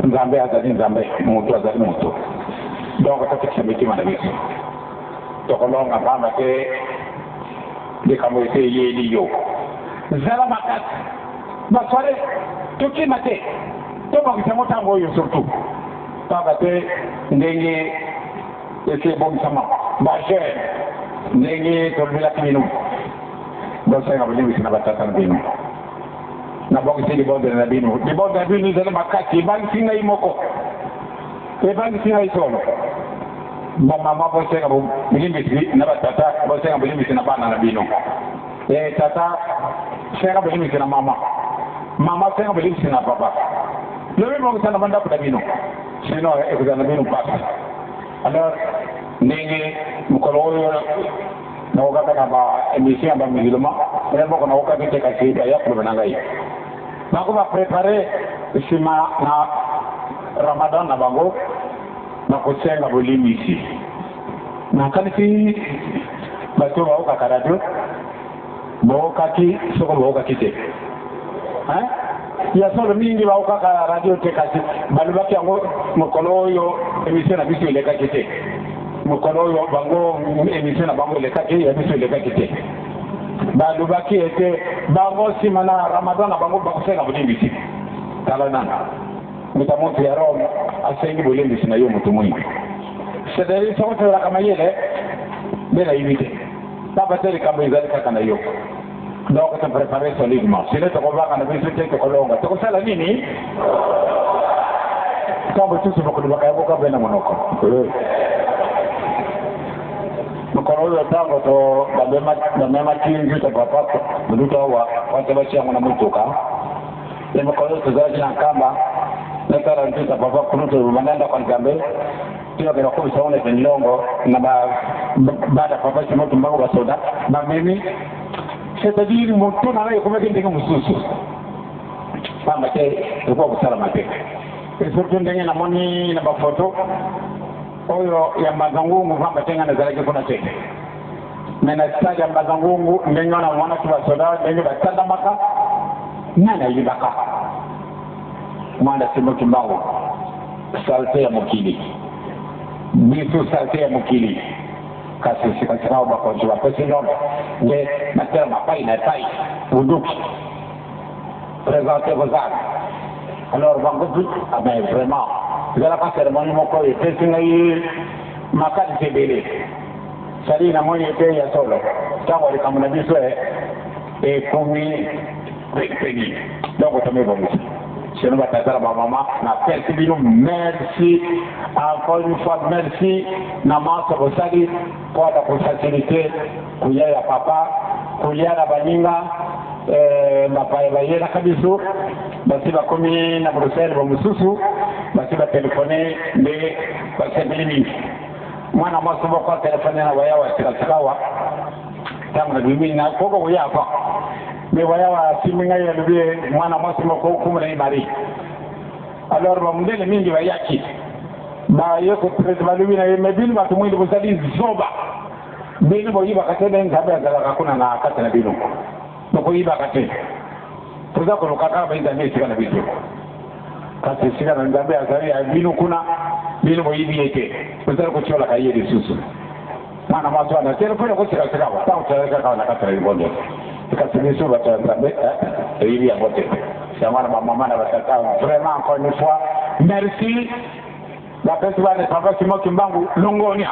Nzambe azali Nzambe, moto azali moto. Donc, tata kisamiti mana biso. Tokolonga mpamba te likambo ete eyeli yo. Zala makasi. Ba soirée, tokima te. Tobongisa yango ntango oyo surtout. Mpamba te ndenge esi ebongisama. Ba jeunes, ndenge tolobelaki bino. Bosenga bolimbisi na batata na bino. Nabongisi libondele na bino. Libondele na bino ezali makasi, ebangisi ngai moko. Ebangisi ngai solo. Bamama, bosenga bo-, bolimbisi na batata, bosenga bolimbisi na bana na bino. Eh, tata, senga bolimbisi na mama. Mama, senga bolimbisi na papa. Lobi bongisa na bandako na bino. Sinon, ekozala na bino mpasi. Alors, ndenge mokolo oyo, nakokaka na ba émission ya ba musulman, eh, moko nakokaki te kasi, ya koloba na ngai. Bako ba préparer nsima na Ramadan na bango, bakosenga bolimbisi. Nakanisi bato baokaka radio, baokaki, soko baokaki te. Hein? Ya solo mingi baokaka radio te kasi, balobaki yango mokolo oyo émission na biso elekaki te. Mokolo oyo bango émission na bango elekaki, ya biso elekaki te. Balobaki ete, bango nsima na Ramadan na bango bakosenga bolimbisi. Tala nanga. Mbuta muntu ya Rome asengi bolimbisi na yo moto mwingi. C'est-à-dire, soko tozalaka mayele, beno yebi te. Mpamba te likambo ezali kaka na yo. Donc, to préparer solidement. Sinon tokobaka na biso te, tokolonga. Tokosala nini? Ntango mosusu bakolobaka yango kaka beno na monoko. Eh. Mokolo oyo ntango to, bamema, bamemaki nzutu ya papa, nzutu awa, wana batia yango na motuka. Ye mokolo oyo tozalaki na Nkamba, natala nzutu ya papa, kuna tobanda ndako ya Nzambe, tokende kokumisa wana pembeni longo, na ba, ba, bana papa Simon Kimbangu, basoda, bamemi. C'est-à-dire, moto na ngai ekomaki ndenge mosusu. Mpamba te, ekoki kosalama te. Et surtout ndenge namoni na ba photo, oyo ya Mbanza-Ngungu, mpamba te ngai nazalaki kuna te. Mais na stade ya Mbanza-Ngungu, ndenge wana namonaki basoda, ndenge batandamaka, nani ayebaka? Mwanda Simon Kimbangu, saleté ya mokili. Biso saleté ya mokili. Kasi sika sika bakonzi bapesi ndondo, nde natelama epai na epai, boduki. Présentez vos armes. Alors, bango tout, ah ben, vraiment, ezalaka cérémonie moko epesi ngai makanisi ebele. C'est-à-dire namoni ete ya solo, ntango likambo na biso e, ekomi pene. Donc, tomibongisa. Sinon, batata na bamama, napesi bino merci. Encore une fois, merci na manso bosali mpo na kofaciliter koya ya papa, koya na baninga, eh, bapaya bayelaka biso, basi bakomi na Bruxelles, bamosusu basi batéléphoner, nde basepeli mingi. Mwana mwasi moko atéléphoner na wa yawa sika sikawa. Ntango nabimi na koko koya papa, mais wa yawa asimbi ngai, alobi, mwana mwasi moko, nkombo na ye Marie. Alors, bamundele mingi bayaki. Baye ko prêt, balobi na ye, mais bino bato mwini bozali zoba. Bino boyibaka te, nde Nzambe azalaka kuna na kati na bino. Bokoyibaka te. Toza koluka kaka ba Nzambe esika na biso. Kasi esika na Nzambe azali ya bino kuna, bino boyibi ye te. Bozali kotiolaka ye lisusu. Mwana mwasi wana, téléphoner ko sika sikawa, ntango tozalaki kaka na kati na libondeli. Kasi biso bato ya Nzambe, eh, toyebi yango te. Ya mwana, bamama na batata, vraiment, encore une fois, merci. Napesi bana papa Simon Kimbangu longonya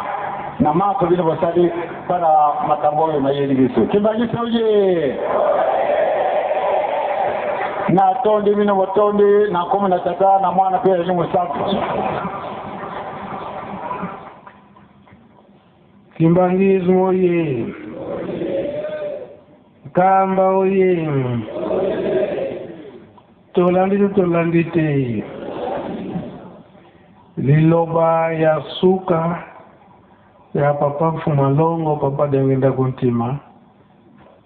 na manso bino bosali mpo na makambo oyo mayeli biso. Kimbanguiste oye! Natondi bino botondi, na nkombo na Tata, na Mwana mpe ya Molimo Santu. Kimbanguisme oye! Nkamba oye! Tolandi te, tolandi te. Liloba ya suka, Ya papa Mfumu a Longo, papa Diangienda Kuntima,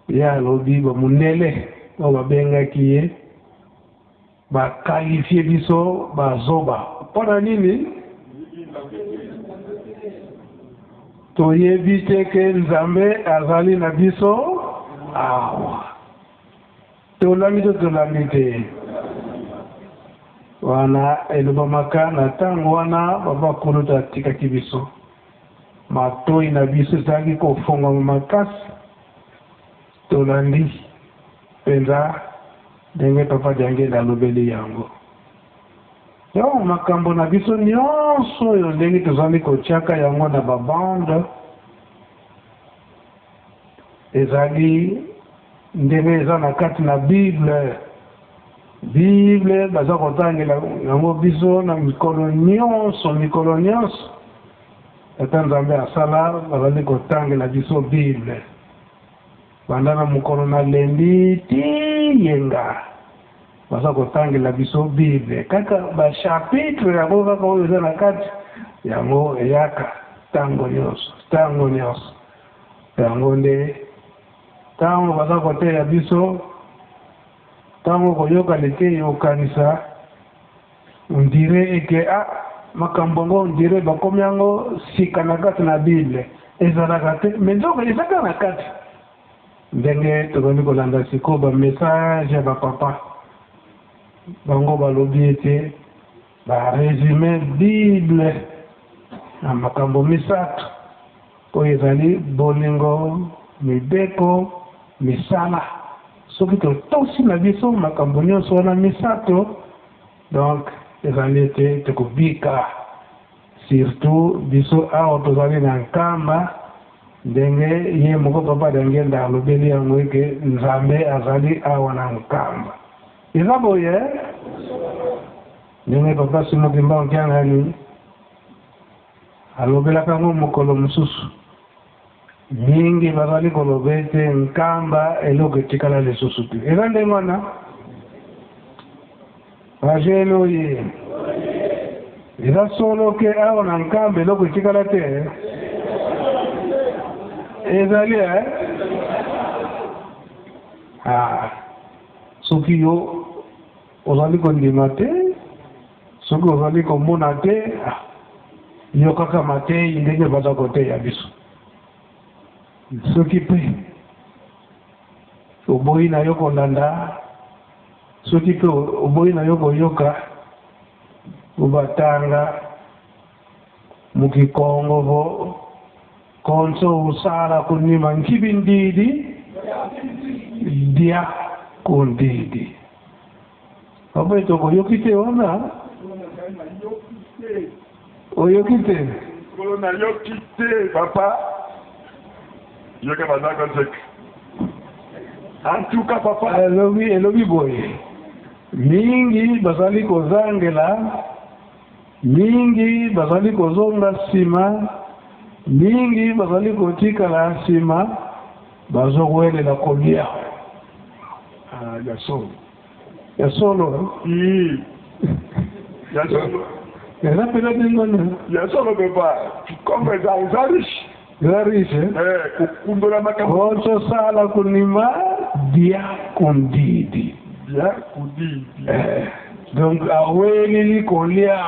ya lobi bamundele, o babengaki ye, ba qualifier biso bazoba. Mpo na nini? Toyebi te ke Nzambe azali na biso awa. Tolandi to tolandi te? Wana elobamaka na ntango wana, babakulutu batikaki biso. Matoyi na biso ezalaki kofongwama makasi. Tolandi mpenza ndenge papa Diangienda alobeli yango. Yo, makambo na biso nyonso oyo ndenge tozali kotiaka yango na ba-bande, ezali ndenge eza na kati na Bible. Bible baza kotangela yango biso na mikolo nyonso, mikolo nyonso. Tata Nzambe asala, bazali kotangela biso Bible. Banda na mokolo na lembi tii yenga, baza kotangela biso Bible. Kaka ba-chapitre yango kaka oyo eza na kati, yango eyaka ntango nyonso, ntango nyonso. Yango nde, ntango baza koteya biso, ntango okoyoka liteyi, okanisa, on dirait eke, ah, makambo yango, on dirait bakomi yango sika na kati na Bible. Ezalaka te, mais nzoka ezaka na kati. Ndenge tozali kolanda sikoyo ba-message ya bapapa, bango balobi ete ba-résumer Bible na makambo misato, oyo ezali bolingo, mibeko, misala. Soki totosi na biso makambo nyonso wana misato, donc ezali ete tokobika. Surtout biso awa tozali na Nkamba, ndenge ye moko papa Diangienda alobeli yango eke Nzambe azali awa na Nkamba. Eza boye? Ndenge papa Simon Kimbangu Kiangani alobelaka yango mokolo mosusu. Mingi bazali koloba ete Nkamba eloko etikala lisusu te. Eza ndenge wana? Bajene oye. Eza solo ke awa na Nkamba eloko etikala te? Ezali, eh? Ah. Soki yo ozali kondima te, soki ozali komona te, ah, yokaka mateyi ndenge baza koteya biso. Soki mpe oboyi na yo kolanda, soki mpe oboyi na yo koyoka, obatanga mu Kikongo vo, konso usala ku nima, nkibindidi dia kundidi. Papa Etoko, oyoki te wana? Oyoki te? Nkolo, nayoki te, papa. Yoka banaka sek. En tout cas, papa. Elobi, elobi boye. Mingi bazali kozangela, mingi bazali kozonga nsima, mingi bazali kotikala nsima, bazowelela kolia. Ah, ya solo. Ya solo, eh? Ii. Ya solo. Eza pela ndenge wana. Ya solo, papa. Kikongo eza, eza riche. Eza riche, eh? Eh, kukundula makambo. Konso sala ku nima, dia kundidi. Dia kundidi. Eh, donc, awelili kolia.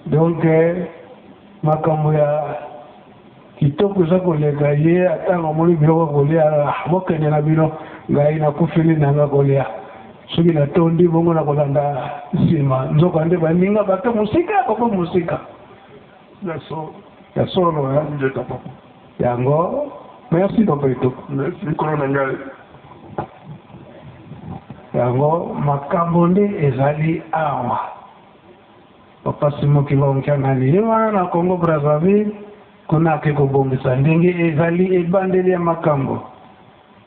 Donc, eh, makambo ya kitoko eza koleka ye, ata ntango omoni biloko ya kolia, ah, bokende na bino, ngai nakufeli na nga kolia. Soki natondi bongo nakolanda nsima. Nzokande baninga bato mosika, bako mosika. Ya solo. Ya solo, eh? Ngeta, papa. Yango, merci, papa Etoko. Merci, nkolo na ngai. Yango, makambo nde ezali awa. Papa Simon Kimbangu Kiangani, ye wana na Congo Brazzaville, kuna ake kobongisa ndenge ezali ebandeli ya makambo.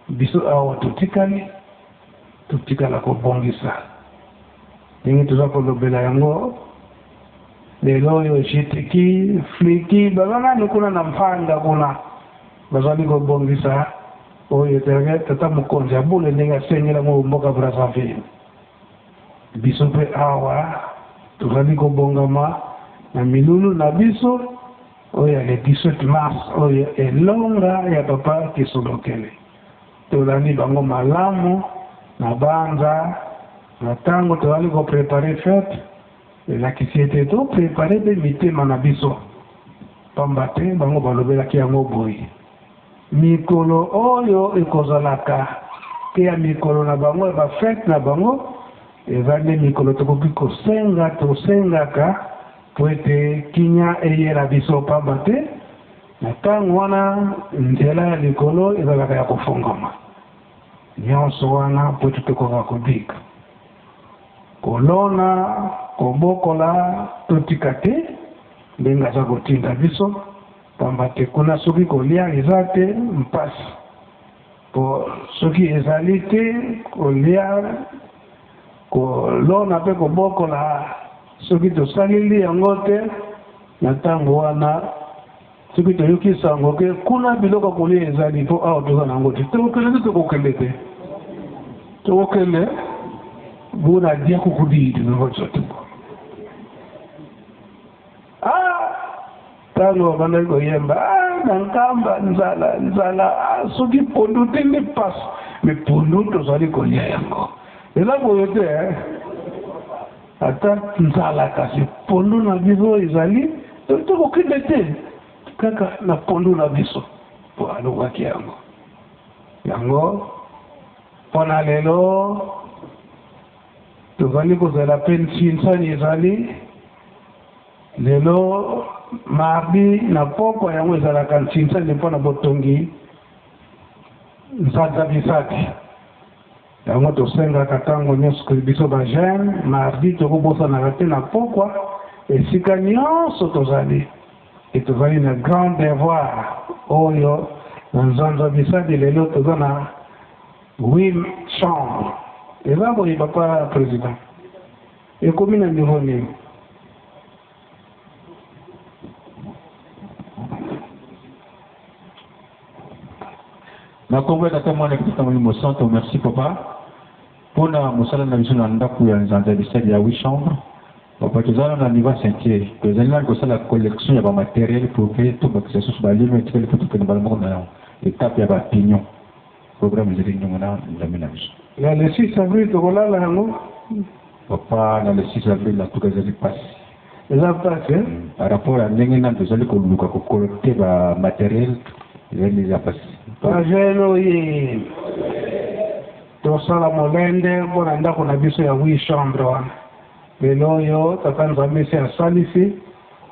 Biso awa totikali, totikala kobongisa. Ndenge toza kolobela yango, lelo oyo G T K, Fliki, baza nanu kuna na Mpanda kuna, bazali kobongisa oyo tata, tata mokonzi ya bule ndenge asengela ngo mboka Brazzaville. Biso mpe awa, tozali kobongama na milulu na biso, Oyo le dix-huit mars, oyo elonga ya papa Kisolokele. Tolani bango malamu, na banza, na ntango tozali ko préparer fête, elakisi ete to préparer mpe mitema na biso. Pamba te, bango balobelaki yango boye. Mikolo oyo ekozalaka, mpe ya mikolo na bango, ya ba fête na bango, eza nde mikolo tokoki kosenga, tosengaka, po ete kimia eyela biso, pamba te, na ntango wana, nzela ya likolo ezalaka ya kofongama. Nyonso wana, po ete tokoka kobika. Kolona, kobokola, totika te, ndenge aza kotinda biso, pamba te kuna soki kolia eza te, mpasi. Po soki ezali te, kolia, kolona mpe kobokola, soki tosaleli yango te, na ntango wana, soki toyoki sango ke, kuna biloko ya kolia ezali, po awa toza na yango te. Tokokende te, tokokende te. Tokokende, buna dia kukudi, nungo chotuko. Ah, ntango babandaki koyemba, ah, na nkamba, nzala, nzala, ah, soki pondu te nde mpasi, mais pondu tozali kolia yango. Eza boye te, eh? Ata nzala kasi pondu na biso ezali, to-, tokokende te, kaka na pondu na biso. Po alobaki yango. Yango, mpo na lelo, tozali kozela mpe nsinsani ezali. Lelo, mardi na pokwa, yango ezalaka nsinsani mpo na botongi nzanza bisadi. Yango tosengaka ntango nyonso ke biso ba jeunes, mardi tokobosanaka te na pokwa, esika nyonso tozali. E tozali na grand devoir oyo na nzanza bisadi. Lelo toza na huit chambres. Eza boye, papa président. Ekomi na niveau nini? Na nkombo ya Tata, Mwana, mpe Tata Molimo Santu, merci, papa. Mpo na mosala na biso na ndako ya nzanza bisadi ya huit chambres. Papa, tozali na niveau chantier. Tozali na kosala collection ya ba matériel pour que tobakisa lisusu ba ligne, etikali mpo tokende mbala moko na étape ya ba pignon. Programme ezali ndenge wana, Nzambe na biso. Na le six avril tokolala yango? Papa, na le six avril, en tout cas, ezali mpasi. Eza mpasi, eh? Mm. Par rapport à ndenge nani tozali koluka ko collecter ba matériel, ezali déjà mpasi. Ba jeunes oyee. Tosala molende mpo na ndako na biso ya huit chambres wana. Lelo oyo, Tata Nzambe esi asalisi,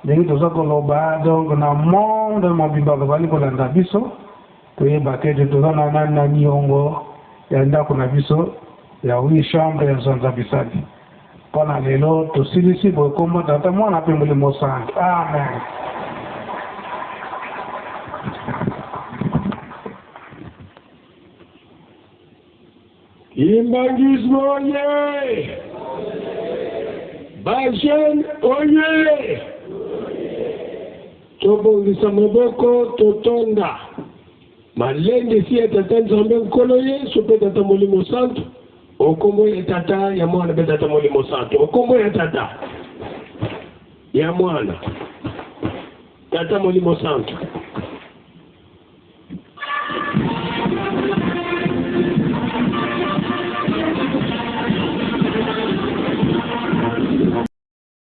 ndenge toza koloba, donc, na monde mobimba bazali kolanda biso, toyebaka ete toza na, na, na niongo ya ndako na biso ya huit chambres ya nzanza bisadi. Mpo na lelo, tosilisi boye, nkombo ya Tata, Mwana mpe Molimo Santu. Amen. Kimbanguisme oyee! Ba jeunes oyee! Tobongisa maboko, totonda. Malendisi ya Tata Nzambe Nkolo Yesu mpe Tata Molimo Santu. O nkombo ya Tata, ya Mwana mpe Tata Molimo Santu. O nkombo ya Tata, ya Mwana, Tata Molimo Santu.